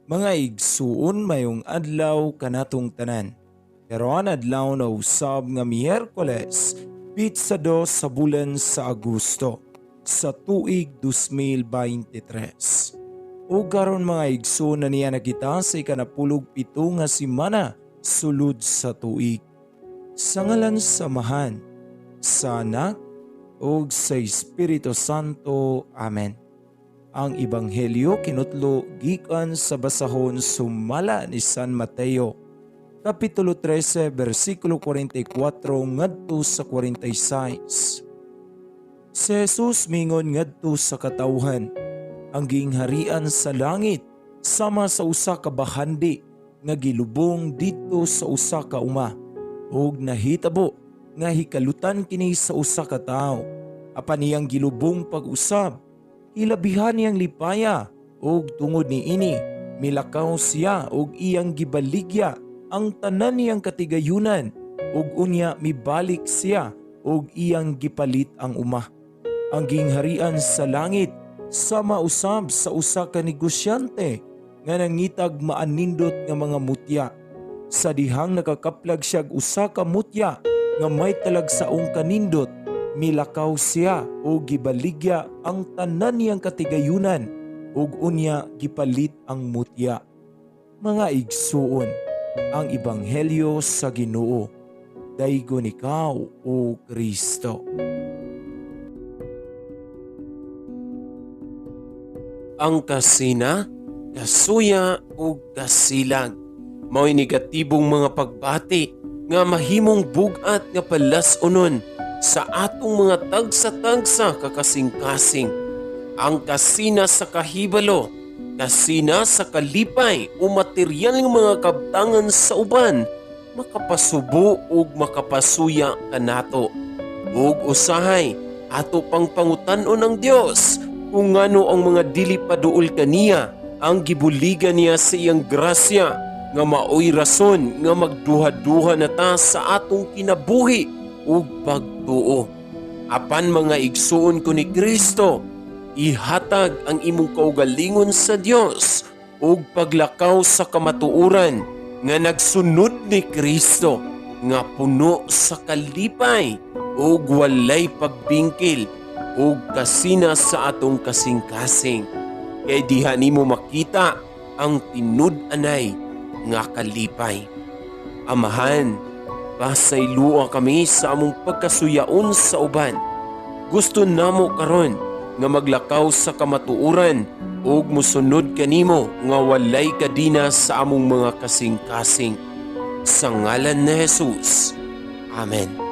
Mga igsuon, mayong adlaw kanatong tanan. Karon adlaw na usab nga Miyerkules, pitsa 2 sa bulan sa Agosto sa tuig 2023. Ug karon, mga igsuon, na niya nakita sa 17 nga semana sulod sa tuig. Sa ngalan sa Amahan, sa Anak, ug sa Espiritu Santo. Amen. Ang Ebanghelyo kinutlo gikan sa basahon sumala ni San Mateo, Kapitulo 13, versikulo 44 ngadto sa 46. Si Jesus mingon ngadto sa katawhan, "Ang gingharian sa langit sama sa usa ka bahandi nga gilubong didto sa usa ka uma, ug nahitabo nga hikalutan kini sa usa ka tawo. Apan iyang gilubong pag-usab, hilabihan niyang lipaya, ug tungod niini milakaw siya ug iyang gibaligya ang tanan niyang katigayunan, ug unya mibalik siya ug iyang gipalit ang uma. Ang gingharian sa langit sama usab sa usa ka negosyante nga nangitag maanindot nga mga mutya. Sa dihang nakakaplag siya og usa ka mutya nga may talagsaong kanindot, milakaw siya ug gibaligya ang tanan niyang katigayunan ug unya gipalit ang mutya." Mga igsuon, ang ebanghelyo sa Ginoo. Daygon ikaw, o Kristo. Ang kasina, kasuya ug kasilag mao'y negatibong mga pagbati nga mahimong bug-at nga palas-unon sa atong mga tagsa-tagsa kakasing-kasing. Ang kasina sa kahibalo, kasina sa kalipay o materyal nga mga kabtangan sa uban, makapasubo ug makapasuya kanato. Ug usahay, ato pang pangutan-on ang Dios kung ngano ang mga dili paduol kaniya ang gibuligan niya sa iyang grasya, nga maoy rason nga magduha-duha na ta sa atong kinabuhi ug pagtuo. Apan mga igsuon ko ni Kristo, ihatag ang imong kaugalingon sa Dios ug paglakaw sa kamatuoran nga nagsunod ni Kristo, nga puno sa kalipay ug walay pagbingkil ug kasina sa atong kasing-kasing. Kay diha nimo makita ang tinud-anay nga kalipay. Amahan, pasaylua kami sa among pagkasuyaon sa uban. Gusto namo karon nga maglakaw sa kamatuoran ug mosunod kanimo nga walay kadina sa among mga kasing-kasing. Sa ngalan ni Jesus. Amen.